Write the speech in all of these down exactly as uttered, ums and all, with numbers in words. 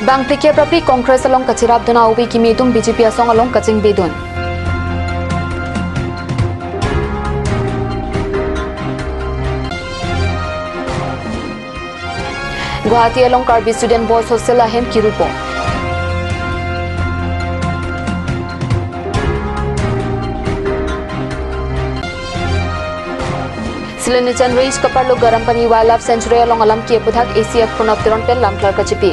Bang phlikep ra phli Congress along kachirapdun a-ove kimi atum B J P asong along kachingbedun. Guwahati along Karbi Student Boys Hostel ahem kirupo. Silonijan Range kaparlo Garampani Wildlife Sanctuary along alam ke aputhak A C F Pranab Teron pen lamklar kachipi.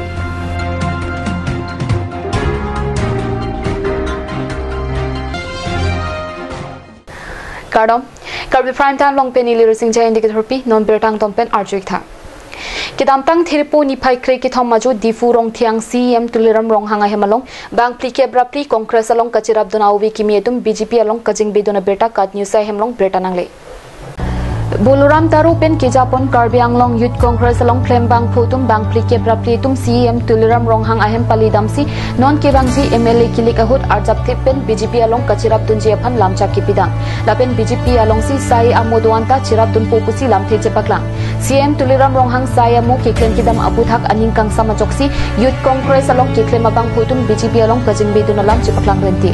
Kardom, Karbi Prime Time along pen neli Rising Jain dikit horpi, non birta angton pen arju-ik tha. Kedamtang Thirpo niphai kre-kethom ajo Diphu Rongthiang C E M Tuliram Ronghang ahem along bang phlikep ra phli Congress along kachirapdun a-ove kimi atum B J P along kachingbedun abirta KAT News ahem along birta nangle. Bolaram Taro pen kejapon Karbi Anglong Youth Congress along klembangphu atum bang phlikep ra phli atum C E M Tuliram Ronghang ahem palidamsi non kevangji M L A kilik ahut arjapthip pen B J P along kachirapdunji aphan lamchak kipidang. Lapen B J P alongsi sai amo do-an ta chirapdunpo pusi lamthe chepaklang. C E M Tuliram Ronghang sai amo keklem kedam aputhak aning kangsam ajoksi Youth Congress along keklem abangphu atum B J P along kachingbedun alam chepaklang renti.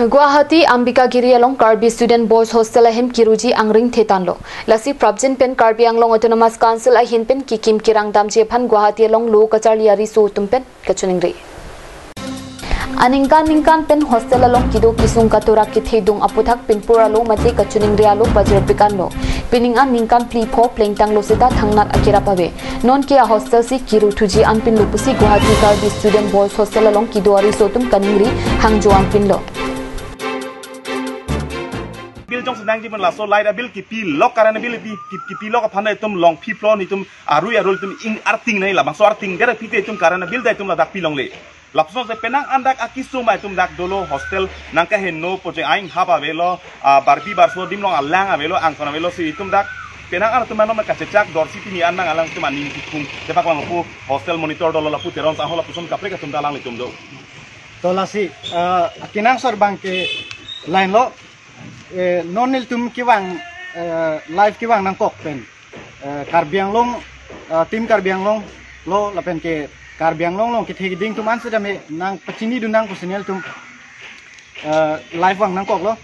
Guwahati Ambikagiri along Karbi Student Boys Hostel ahem kiruji angring thetanlo. Lasi prapjin pen Karbi Anglong Autonomous Council ahin pen kekim kerang damji aphan Guwahati along lo kacharli ariso atum pen kachiningri. Aningkan ningkan pen hostel along kedo kesung katurak kethedung aputhak pinpur alo mate kachiningri alo pajirpik anlo. Pining an ningkan phli pho plengtanglo seta thangnat akerap ave. Non ke a-hostel si kiru thuji anpinlo pusi Guwahati Karbi Student Boys Hostel along kedo ariso atum kaningri hangjo anpinlo. Bill jongsi nangji pen laso light a-bill kipilok, current a-bill pi-, pi-, kipilok aphan itum longpi plon itum arui arul itum ing arting nai, labangso arting dera pite itum current a-bill ta itum ladak pilongle. Lapusonsi penang an dak akesung ma itum dak dolo hostel nangkaheno poje aing hap avelo, ah, barbi barso adim along alang avelo, angkon avelo si itum dak penang an atum anom kachechak dorsi pini an nang alang itum aning kithum chepaklangpo, hostel monitor dolo lapu Teron sangho lapuson kaprek atum ta alanglitum do. To lasi, eh, akenangsot abangke lahenlo, eh, non nelitum kevang, eh, live kevang nangkok pen, eh, Karbi Anglong, eh, Team Karbi Anglong lo lapen ke Karbi Anglong along kethe keding atum an seta me nangpachinidun nang pusi nelitum, eh, live vang nangkoklo.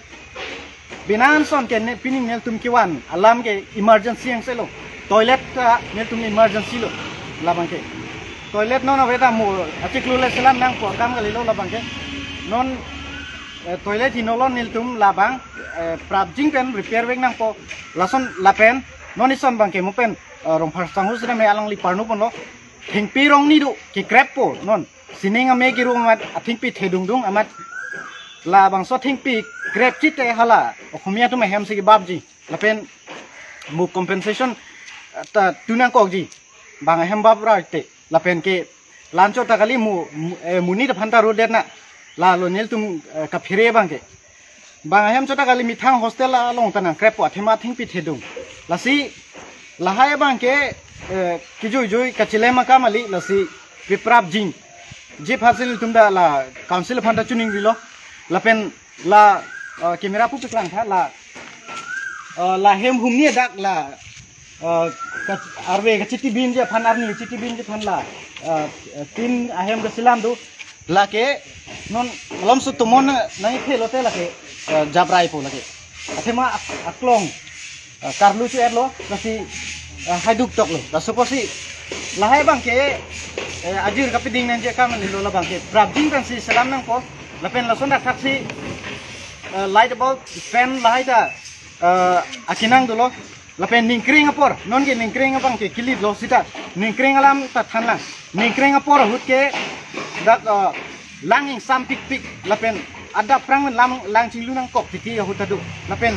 Bina anson ke ne pining nelitum kevan alam ke emergency angselo. Toilet ta nelitum emergency lo labangke. Toilet non ave ta mo achiklo le selam nangpo akam kalilo labangke. Non, eh, toilet hinolo nelitum labang, eh, prapjin pen repair vek nangpo. Lason lapen non ison abangke mo pen, eh, Rongphar sangho seta me alangli parnu ponlo. Thengpi rong ni do kekreppo non. Sining ame kiru amat athengpi thedungdung amat labangso thengpi krepchit te hala Okhomia atum ahem si kebapji. Lapen mo compensation, eh, ta tu nangkokji. Bang ahem bap ra te. Lapen ke la-anchot ta kali mo, mo, eh, monit aphan ta rodet na. Lalo nelitum, eh, kaphere abangke. Bang ahem chot ta kali methang hostel along ta nangkreppo athema thengpi thedung. Lasi lahai abangke, eh, kejuijui kachilem akam kali lasi piprapjin. Jip hasil tum ta la council aphan ta chiningrilo. Lapen la, eh, camera pu piklang tha la, eh, la hem humni dak la eh, ka-, arve kachitibinji aphan arni kachitibinji aphan la, eh, tin ahem kasilam do. Lake non malomso tomon nangkethelo te lake, eh, japraipo lake. Athema ak-, aklong, eh, karlu chu erlo, lasi, eh, haiduk toklo. Laso apotsi lahai abangke, eh, ajir kapiding nangji akam kalilo labangke. Prapjin pensi selam nangpo, lapen lason dak thaksi, eh, light bulb, fan lahai ta, eh, akenang dolo. Lapen ningkring apor, non ke ningkring abangke kilitlo seta. Ningkring alam ta thanlang. Ningkring apor ahut ke dak, eh, lang ingsam pikpik. Lapen adap prang men lam lang chinglu nangkok titi ahut ta do. Lapen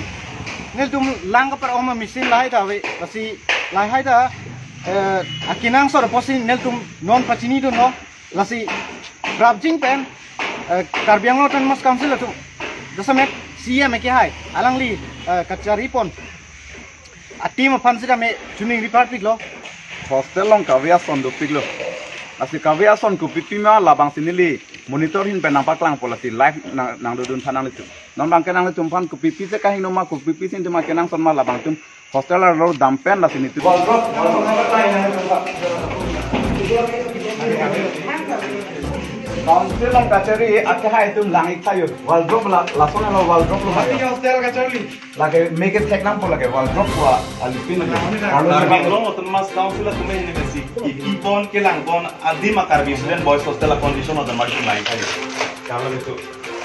nelitum lang kapar-om a-machine lahai ta ave. Lasi lahai ta, eh, akenangsot apotsi nelitum non pachinidunlo. Lasi prapjin pen, eh, Karbi Anglong Autonomous Council atum jasemet C E M ke hai alangli, eh, kachari pon a-team aphan seta me chiningri parpiklo. Hostel along kave ason dopiklo. Lasi kave ason kopi pima labangsi neli Monitor ahin pen nangpaklangpo lasi live nang nangdodun aphan nanglitum. Non abangke nanglitum aphan kopipi si kahingno ma, kopipi si netum akenangsot ma, labang atum hostel arlo dam pen lasi netum. Wardrobe, wardrobe nangpaklangpo nanglitum aphan. Council along kachari akehai atum lang-ik tha jo. Wardrobe la, lason lo wardrobe lo. Hati hostel kacharli. Lake make it thek nangpo lake wardrobe wa alipin lake. Karbi Anglong Autonomous Council atum ahin pen si kipipon kelangbom adim a Karbi Student Boys Hostel a condition of the margin line tadi. Kalau itu.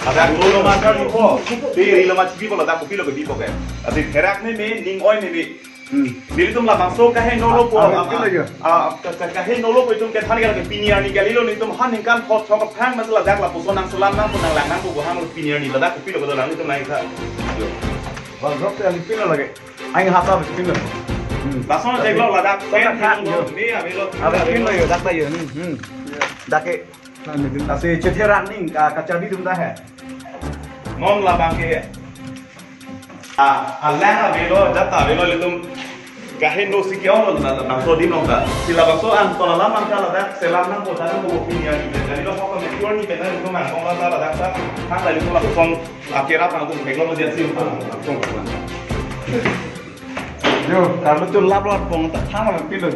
Ada dulu lo makan po. Di rilo machi po, ada kopi lo kopi po ke. Ati therak meme, ning-oi meme. Hmm. Nelitum labangso kahenolo po. Ah, ah, ah, ah, ka-, ka-, kahenolo po itum kethan kali pini arni kalilo, netum ha ningkan thot thok thang mas ladak lapuson nangselam nangpo, nanglang nangpo, bohang lo pini arni ladak kopi lo kedo lang netum nang-ik tha. Wardrobe te alipin lo lake. Aing hata alipin lo. Hmm. Lason ajak lo ladak pen, pen, pen, yo. Ni avelo. Alipin lo jo, dak ta jo. Hmm, hmm. Dak ke. Lasi chetherak ning ka, kacharli atum ta he. Non labangke. Ah, alang avelo, jat ta avelo, ilitum kaheno si ke-ong lo, na, na, bangso adim along ta. Si labangso angton alam angka ladak selam nangpo, dan nangpo pini arni pen. Jadi lo kok mature ni pen, nangpo mangkong la ta ladak ta. Hang tadi ko langsung akhirnya pangkung peglo dia si. Jo, kalau tu lap lap pong ta thang lo pilo.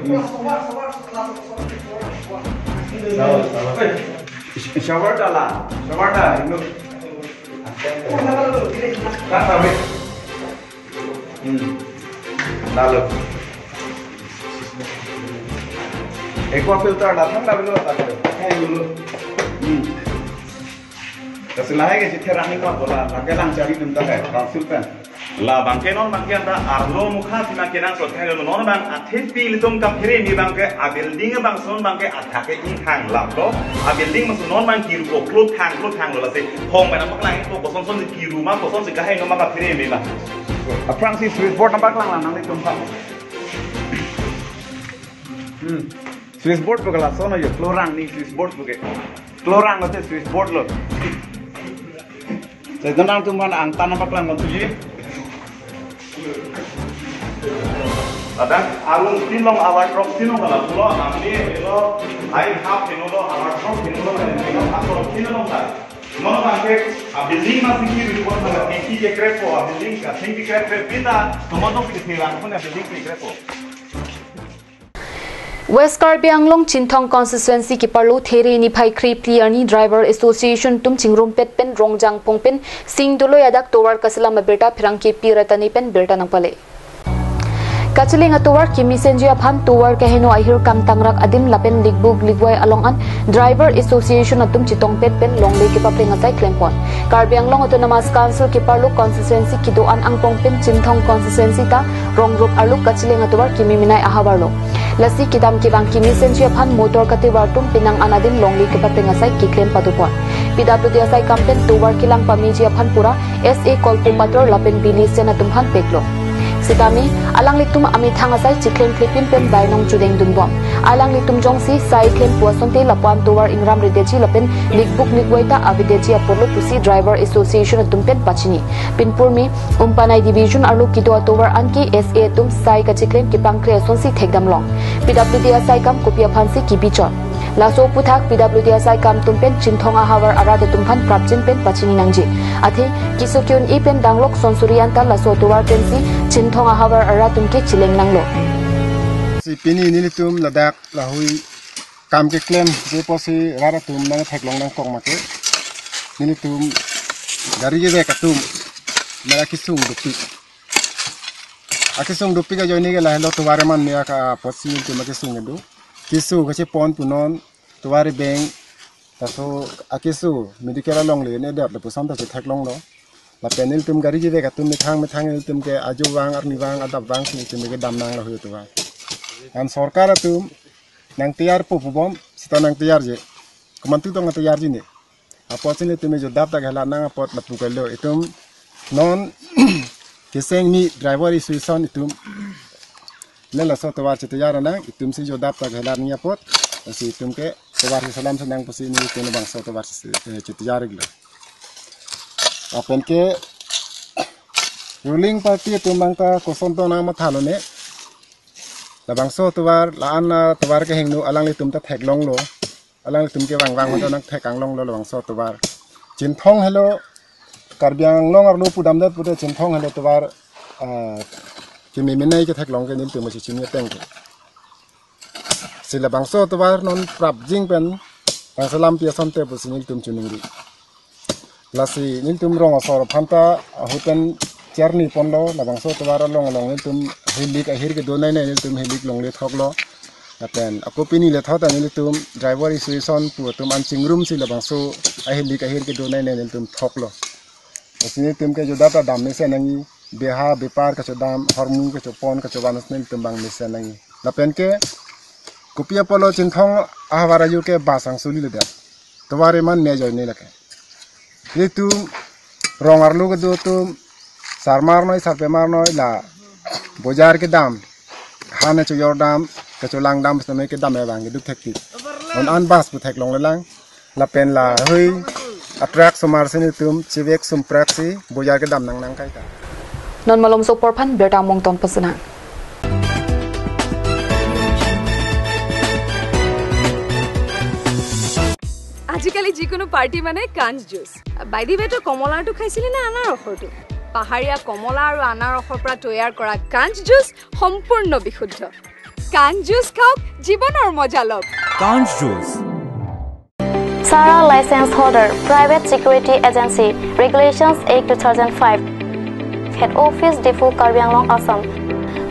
Sawa, sawa. Shower dala, shower da, ino. Kan kami. Hmm. Lalu. Aqua filter datang dah dulu, tak ada. Eh, dulu. Hmm. Kasi lahai ke chetherak ning ma bola, lake lang chari atum ta hai, council pen. Labangke non abangke anta arlo mukha sima kenangsot hai lo non abang athepi ilitum kaphere ni abangke a building abang son abangke athak ke inghang lap lo. A building masu non abang kiru ko klo thang klo thang lo lasi. Hong mana paklang ko koson son kiru ma koson si kahai no ma kaphere ni ma. Aphrang si switchboard nangpaklang lang nanglitum aphan. Hmm. Switchboard pu ke lason jo, klorang ni switchboard pu ke. Klorang lo te switchboard lo. Jadi nangtum aphan angtan nangpaklang kontuji. Ladak arong tin along a wardrobe tin along kala pulo, nangli lo, ai half tin lo, a wardrobe tin lo, tin lo, asor tin lo ta. Non abangke a building ma singki report ma tingki ke krepo, a building ka singki krep krep pita, tomato pita thirang pun a building ke krepo. West Karbi Anglong Chinthong Constituency keparlo There niphai kre phli arni Driver Association atum chingrumpet pen Rongjang Pongpen Singdoloi adak tovar kaselam abirta pherangke P Ratani pen birta nangpale. Kacheleng atovar kemesenji aphan tovar kaheno ahir kangtangrak adim lapen likbuk likwai along an Driver Association atum chetongpet pen longle kepapleng asai klempon. Karbi Anglong Autonomous Council keparlo constituency kedo-an angbong pen Chinthong constituency ta rong rup arlo kacheleng atovar kememenei ahavar lo. Lasi kedam kevang kemesenji aphan motor katovar atum penang an adim longle kepapleng asai keklem padopon. P W D asai kam pen tovar kelang pameji aphan pura S A Kolpo Pator lapen Billy Sen atum aphan peklo. Sitame alanglitum amethang asai chiklen klepin pen bainong chudeng dunbom. Alanglitum jongsi sai klem puasonte lapuan tovar ingram redeji lapen likbuk likwai ta avedeji apotlo pusi Driver Association atum pen pachini. Pinpurmi Umpanai Division arlo kedo atovar anke S A atum sai kachiklem kepangkre asonsi thekdamlong. P W D asai kam kopi aphansi kebichot. Laso aphuthak P W D asai kam atum pen Chinthong ahavar arat atum aphan prapjin pen pachini nangji. Athe keso ke-un-e pen danglok sonsuri anta laso atovar pensi Chinthong ahavar arat atum ke chileng nanglo. Si pini nelitum ladak lahui kam keklem je pusi rat atum nangtheklong nangkok make. Nelitum gari kevek atum mera kesung dopik. Akesung dopik ajoine ke lahelo tovar aman me aka apotsi nelitum akesung kedo. Keso kachepon punon tovar beng. Laso akeso medical along le ne dat lapuson ta chetheklonglo. Lapen nelitum gari kevek atum methang methang nelitum ke ajo vang arni vang adap vangsi nelitum ke dam nanglo hui tovar. An sorkar atum nangtiyarpo pubom sita nangtiyarje. Komantu tong nangtiyarji ne. Apotsi nelitum jo dap ta kehelat nang apot lapu kalo itum non keseng ni Driver Association itum. Ne laso tovar chetiyar nang itum si jo dap ta kehelat ni apot. Si itum ke tovar si selam senang pusi nelitum bangso tovar si, eh, chetiyar iglo. Lapen ke ruling party atum bang ta koson tong nang mathalo ne. Labangso tovar la-an, ah, tovar kehingno alanglitum ta theklonglo. Alanglitum ke vangvang hoda nangthek anglonglo labangso atovar. Chinthong helo, Karbi Anglong arlo pudamdet pute Chinthong helo atovar, ah, kememenei ketheklong ke nelitum masi chini ateng ke. Si labangso atovar non prapjin pen, bangso lampi asonte pusi nelitum chiningri. Lasi nelitum rong asor aphanta ahut pen charni ponlo, labangso atovar along along nelitum hilik ahir kedo nei nei nelitum hilik longle thoklo. Lapen ako pini le thot nelitum driver association pu atum an chingrumsi labangso ahilik ahir kedo nei nei nelitum thoklo. Lasi nelitum ke jodata dam mesen nangji, beha bepar kachodam, hormu kachopon kachovan nelitum bang mesen nangji. Lapen ke kopi apotlo Chinthong ahavar ajo ke bus angsuli ledet. Tovar eman ne ajoine lake. Nelitum rong arlo kedo atum, sarmar noi, sarpemar noi, la bojar kedam, han choyor dam, kacholang dam, sitame kedam abang keduk thekti. Non an bus pu theklonglelang, lapen la hui atrak somar si nelitum chevek sumpraksi bojar kedam nangnang kaita. Non malom so porphan birta mongton pasana. আজিকালি যিকোনো পাৰ্টি মানে কাঞ্চ juice. By the ৱে, তই কমলাটো খাইছিলি নে আনাৰসৰটো? পাহাৰীয়া কমলা আৰু আনাৰসৰ পৰা তৈয়াৰ কৰা কাঞ্চ জুচ সম্পূৰ্ণ বিশুদ্ধ। কাঞ্চ জুচ খাওক, জীৱনৰ মজা লওক। Kanch Juice. Sara license holder, private security agency, Regulations Act two thousand five. Head office Diphu, Karbi Anglong, Assam.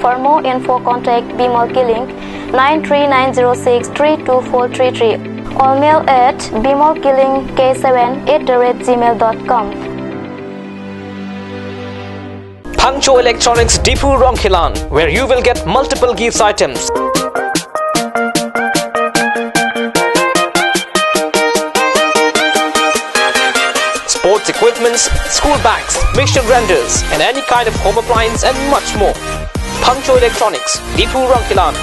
For more info, contact Bimal Killing, nine three nine zero six three two four three three, or mail at bimal killing k seven at the rate gmail dot com. Phangcho Electronics, Diphu, Rongkhelan, where you will get multiple gifts items. Sports equipments, school bags, mixture grinders, and any kind of home appliance and much more. Phangcho Electronics, Diphu, Rongkhelan.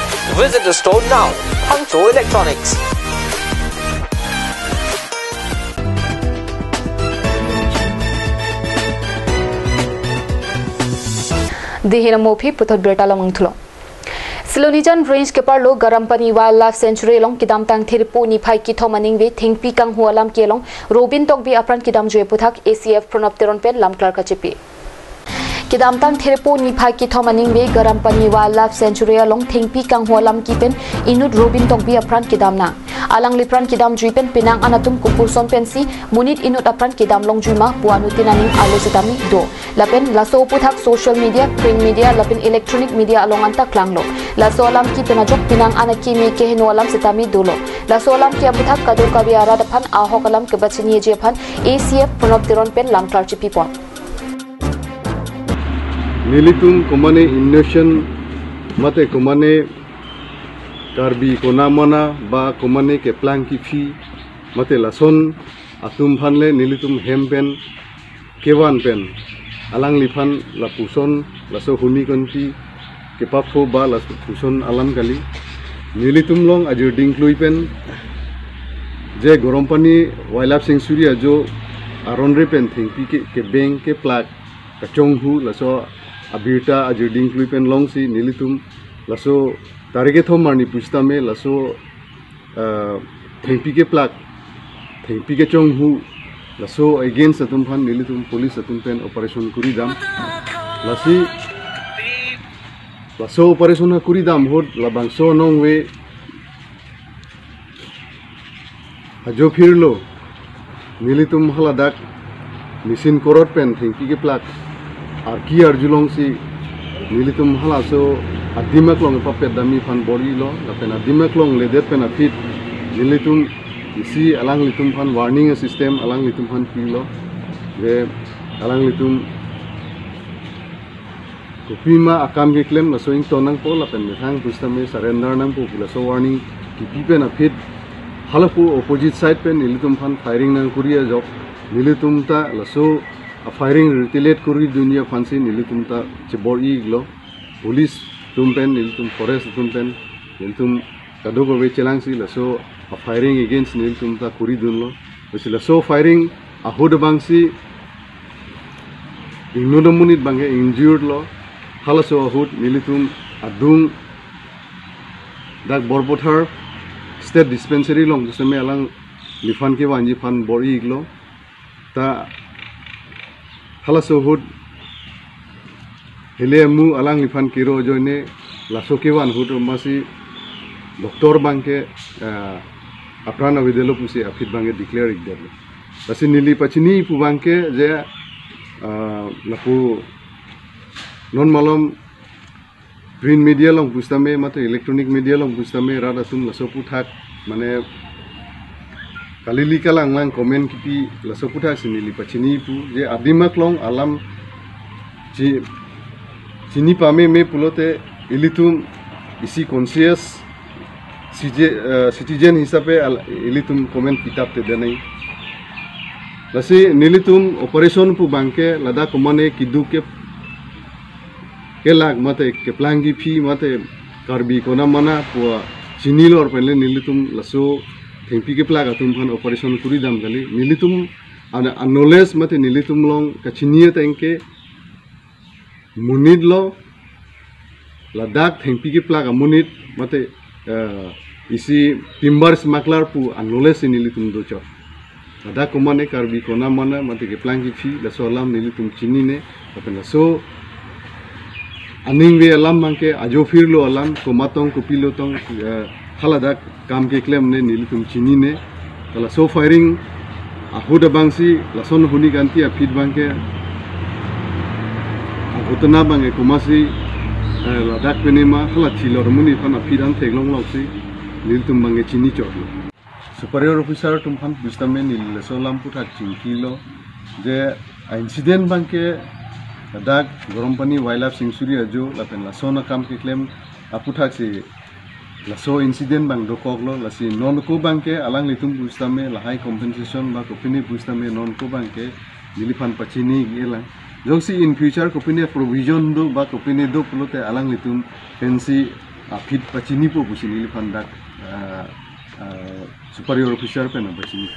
Visit the store now. Phangcho Electronics. Dei hena mo aphi puthot birta lamang thulo. Silonijan Range keparlo Garampani Wildlife Sanctuary along kedamtang Thirpo niphai kethom aningve thengpi kanghu alam kelong Robin Tokbi apran kedamjui aputhak A C F Pranab Teron pen lamklar kachepi. Kedamtang Thirpo niphai kethom aningve Garampani Wildlife Sanctuary along thengpi kanghu alam ke pen inut Robin Tokbi apran kedam nang. Alangliphan kedamjui pen penang anatum kopuson pensi monit inut apran kedam longjui ma pu anuttin aning arlo sitame do. Lapen laso aputhak social media, print media, lapen electronic media along anta klanglo. Laso alam ke pen ajok penang an akimi keheno alam sitame dolo. Laso alam ke aputhak kadokave arat aphan ahok alam kepachiniji aphan A C F Pranab Teron pen lamklar chepipon. Nelitum komane innocent mate komane Karbi kona mana ba komane keplang kephi mate lason atum aphan le nelitum hem pen kevan pen alangliphan lapuson laso huni konti kepapho ba lapuson alam kali. Nelitum along ajir dingklui pen je Garampani Wildlife Sanctuary ajo aron re pen thengpi ke, kebeng keplak kachonghu laso abirta ajir dingklui pen longsi nelitum laso tarik kethom arni pusitame laso, ah, thengpi keplak, thengpi kachonghu, laso against atum aphan nelitum police atum pen operation kuri dam. Lasi laso operation ha kuri dam ahut labangso nongve ajo phirlo nelitum haladak machine korot pen thengpi keplak arki arjulongsi nelitum halaso adim aklong epapet damji aphan bor-ilo, lapen adim aklong ledet pen aphi nelitum isi alanglitum aphan warning system alanglitum aphan pilo, je alanglitum kopima akam keklem laso ington nangpo lapen methang pusitame surrender nangpo pu laso warning kipi pen aphi halapu opposite side pen nelitum aphan firing nangkuri ajok nelitum ta laso a firing retaliate kuri dunji aphansi nelitum ta chebor-ilo, police atum pen nelitum forest atum pen nelitum kadokave chelangsi laso a firing against nelitum ta kuri dunlo. Lasi laso firing ahut abangsi ingno amonit abangke injured lo. Halaso ahut nelitum adung dak Borpathar State Dispensary along pusitame alangliphan kevanji aphan bor-iklo. Ta halaso ahut hile amu alangliphan kero ajoine laso kevan ahut amatsi doctor abangke, ah, apran avedetlo pusi aphi abangke declare-ikdetlo. Lasi neli pachini pu abangke je, ah, lapu non malom print media along pusitame mate electronic media along pusitame rat atum laso aputhak mane kalili kalanglang comment kipi laso aputhak si neli pachini pu je adim aklong alam chi-, chini pameme pulote ilitum isi conscious citi-, eh, citizen hisabe al-, ilitum comment pitap te denai. Lasi nelitum operation pu abangke ladak komane keduk ke kelak mate keplang kephi mate Karbi kona mana pu chinilo, lapen le nelitum laso thengpi keplak atum aphan operation kuri dam kali. Nelitum an-, an-knowledge mate nelitum along kachini ateng ke monit lo, ladak thengpi keplak amonit mate, eh, isi timber smuggler pu an-knowledge si nelitum dochot. Ladak komane Karbi kona mana mate keplang kephi laso alam nelitum chinine, lapen laso aningve alam abangke ajo phirlo alam komatong kopilo tong, eh, haladak kam keklemne nelitum chinine. Laso firing ahut abangsi lason huni kanti aphi abangke aghotona abangke komatsi, eh, ladak penema hala thilor amonit aphan aphi an theklongloksi nelitum abangke chinichotlo. Superior officer atum aphan pusitame neli laso alam aputhak chingkilo je a-incident abangke ladak Garampani Wildlife Sanctuary ajo lapen lason akam keklem aputhak si laso incident abang dokoklo, lasi non ko abangke alanglitum pusitame lahai compensation ba kopine pusitame non ko abangke neliphan pachini-iklang. Jongsi in future kopine provision do ba kopine do pulote alanglitum pensi aphi pachinipo pusi neliphan dak, ah, ah, superior officer pen pachini.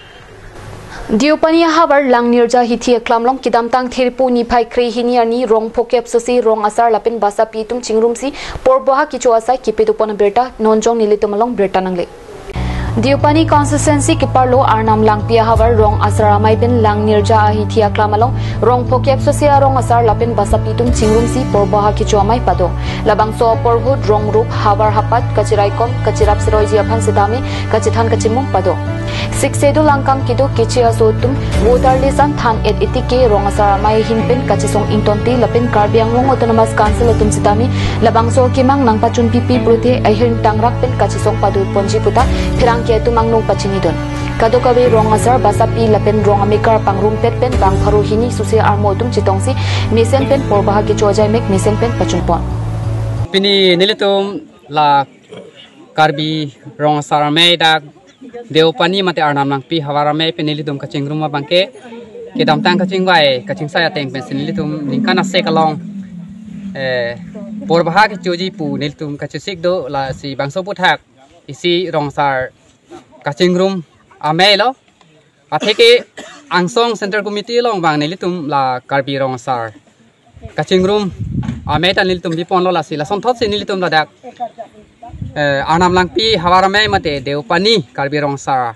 Deopani ahavar Langnirja hithi aklam along kedamtang Thirpo niphai krehini arni rong phokep sose rong asar lapen basapi atum chingrumsi porboha kecho asai kepedopon abirta non jong nelitum along birta nangle. Deopani constituency keparlo Arnam Langpi ahavar rong asar amei pen Langnirja ahithi aklam along rong phokep sose arong asar lapen basapi atum chingrumsi porboha kecho amei pado. Labangso apor ahut rong rup havar hapat kachiraikom kachirap seroiji aphan setame kachethan kachimung pado. Sixth Schedule angkang kedo keche aso atum voter list an than-et etike rong asar amei ahin pen kachesong ingtonte lapen Karbi Anglong Autonomous Council atum setame labangso akemang nangpachun pipe pulote ahin tangrak pen kachesong padoponji puta pherangke atum angno pachinidun. Kadokave rong asar basapi lapen rong amekar pangrumpet pen bang pharo hini sose armo atum chetongsi mesen pen porboha kecho ajai mek mesen pen pachunpon. Pini nelitum la Karbi rong asar amei dak Deopani mate Arnam Langpi havar amei pen nelitum kachingrum abangke kedamtang kachingvai kachingsai ateng pensi nelitum ningkan asek along, eh, porboha kechoji pu nelitum kachesik do, lasi bangso aputhak isi rong asar kachingrum amei lo. Atheke angsong Central Committee along abang nelitum la Karbi rong asar kachingrum amei ta nelitum biponlo, lasi lasonthotsi nelitum ladak, eh, Arnam Langpi havar amei mate Deopani Karbi rong asar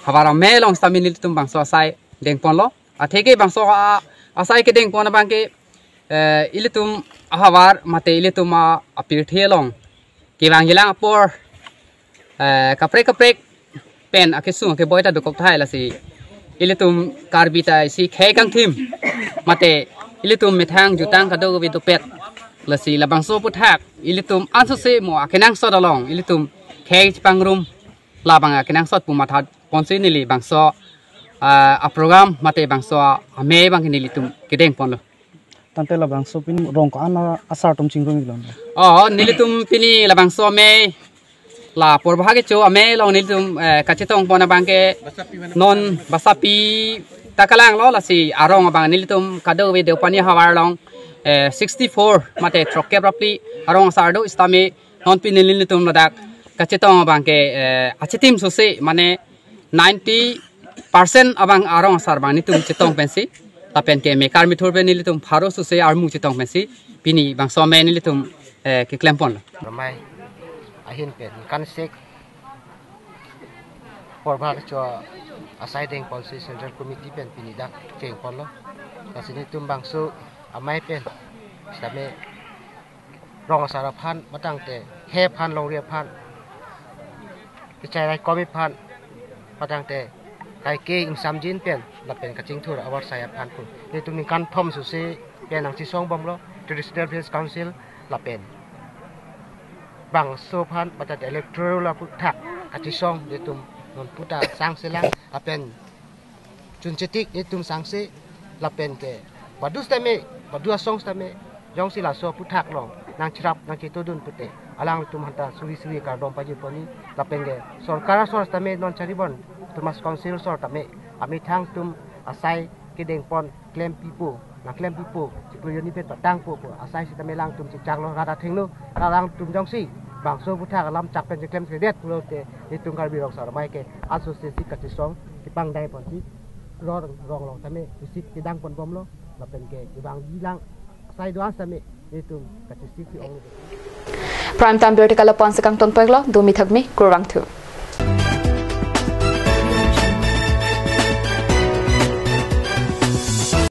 havar amei along setame nelitum bangso asai dengponlo. Atheke bangso a-, asai kedengpon abangke, eh, ilitum ahavar mate ilitum a-, apirthe along kevang kelang apor, eh, kaprek kaprek pen akesung akeboi ta dokok tahai, lasi ilitum Karbi ta isi khei kangthim mate ilitum methang jutang kadokave dopet, lasi labangso aputhak ilitum ansose mo akenangsot along ilitum khei chepangrum labang akenangsot pu mathaponsi neli bangso, eh, aprogram mate bangso amei abangke nelitum kedengponlo. Tangte labangso pini rong ko-an asar atum chingrum-iklo? Oh, nelitum pini labangso amei la porboha kecho amei along nelitum, eh, kachetongpon abangke non basapi ta kalanglo, lasi arong abang nelitum kadokave Deopani havar along, eh, sixty-four mate throkkep rapli arong asar do, setame non pini nelitum ladak kachetong abangke, eh, achitim sose mane ninety percent abang arong asar abang nelitum chetong pensi, lapen ke mekar methur pen nelitum pharo sose armu chetong pensi pini bangso amei nelitum, eh, keklemponlo. Ramai ahin pen ningkan sek Porbar cho asai dengponsi Central Committee pen pini dak chengponlo. Lasi netum bangso amei pen sitame rong asar aphan, matangte he aphan, longri aphan, kechai raikom aphan, matangte kaike ingsamjin pen lapen kachingthur avarsai aphan pu netum ningkan thom susi pen nangchesong bomlo, Traditional Village Council lapen bangso aphan, matangte electoral aphuthak kachesong netum non puta sangselang lapen chunchetik netum sangse lapen ke padu sitame, padu asong sitame, jongsi laso aphuthak along nangcherap nangchetodun pute alangtum aphanta suri suri kardom pajirponji. Lapen ke sorkar asor sitame non charibon, Autonomous Council asor tame amethang atum asai kedengpon klempipo, nangklempipo, chiklo jonni pen patangpo pu asai sitame alangtum chechaklo, rat athengno. Alangtum jongsi bangso aphuthak alam chak pen cheklemkledet pulote netum Karbi Rong Asar Amei ke aso sesi kachesong kepangdaiponsi rong rong along tame isi kedangpon bomlo, lapen ke kevangjilang asai do-an sitame netum kachesik si ong. Prime Time Bureau Ticket lapu-an si kangtonpiklo, dumi thakmi, kurvangthu.